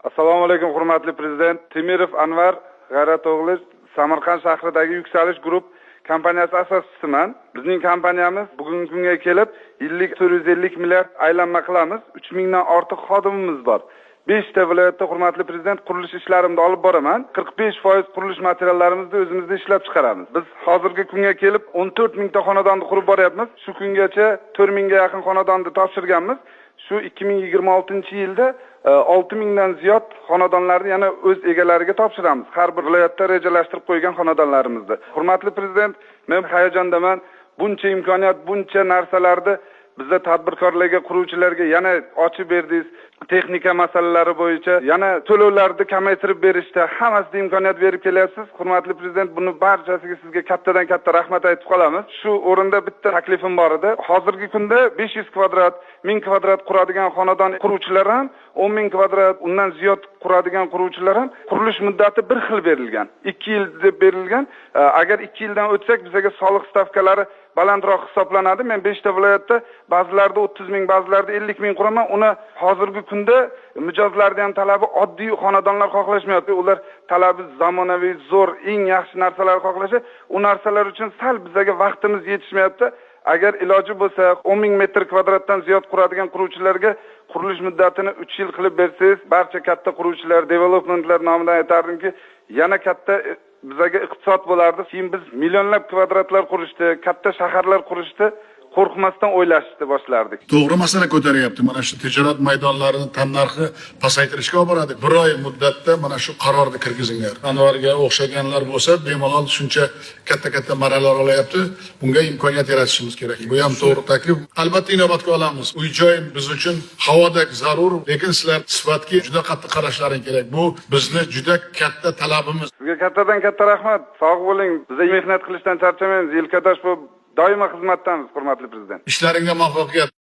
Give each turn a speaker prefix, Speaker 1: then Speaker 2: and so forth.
Speaker 1: Assalomu alaykum, hurmatli prezident. Temirov Anvar G'ayrat o'g'li, Samarqand shahridagi Yuksalish Group kompaniyasi asoschisiman. Bizning kompaniyamiz bugungi kunga kelib yillik 450 milliard aylanma qilamiz. 3000 dan ortiq xodimimiz bor. 5 ta viloyatda, hurmatli prezident, qurilish ishlarimni olib boraman. 45% qurilish materiallarimizni o'zimizda ishlab chiqaramiz. Biz hozirgi kunga kelib 14 mingta xonadonni qurib boryapmiz. Shu kungacha 4 mingga yaqin xonadonni topshirganmiz. Shu 2026-yilda 6 mingdan ziyod xonadonlarni yana o'z egalariga topshiramiz. Har bir viloyatda rejalashtirib qo'ygan xonadonlarimizni. Hurmatli prezident, men hayajondaman. Buncha imkoniyat, buncha narsalarni bizda tadbirkorlarga, quruvchilarga yana ochib berdingiz. Texnika masalalari bo'yicha yana to'lovlarni kamaytirib berishda hammasida imkoniyat berib kelyapsiz. Hurmatli prezident, buni barchasiga sizga kattadan katta rahmat aytib qolamiz. Shu o'rinda bitta taklifim bor edi. Hozirgi kunda 500 kvadrat, 1000 kvadrat quradigan xonadon quruvchilar ham, 10 ming kvadrat, undan ziyod quradigan quruvchilar ham qurilish muddati bir xil berilgan. 2 yil deb berilgan. Agar 2 yildan o'tsak, bizga soliq stavkalari balandroq hisoblanadi. Men 5 ta viloyatda ba'zilarda 30 ming, ba'zilarda 50 ming quraman. Uni hozirgi kunda mijozlarning ham talabi oddiy xonadonlar xohlashmayapti. Ular talabi zamonaviy, zo'r, eng yaxshi narsalar xohlashadi. U narsalar uchun sal bizga vaqtimiz yetishmayapti. Agar iloji bo'lsa, 10 ming metr kvadratdan ziyod quradigan quruvchilarga qurilish muddatini 3 yil qilib bersangiz, barcha katta quruvchilar, developmentlar nomidan aytardimki, yana katta bizga iqtisod bo'lardi. Keyin biz millionlab kvadratlar qurishdi, katta shaharlar qurishdi, qo'rqmasdan o'ylashni boshlardik.
Speaker 2: To'g'ri masala ko'taryapti. Mana shu tijorat maydonlarini tannarxi pasaytirishga olib boradi. Bir oy muddatda mana shu qarorni kirgizinglar. Anvarga o'xshaganlar bo'lsa, bemalol shuncha katta-katta marralar olyapti. Bunga imkoniyat yaratishimiz kerak. Bu ham to'g'ri taklif. Albatta inobatga olamiz. Uy-joy biz uchun havodek zarur, lekin sizlar sifatga juda qattiq qarashlaring kerak. Bu bizni juda katta talabimiz.
Speaker 1: Sizga kattadan katta rahmat. Sog' bo'ling. Biz mehnat qilishdan charchamaymiz. Yelkadosh bo'lib doimo xizmatdamiz, hurmatli prezident.
Speaker 2: Ishlaringga muvaffaqiyat.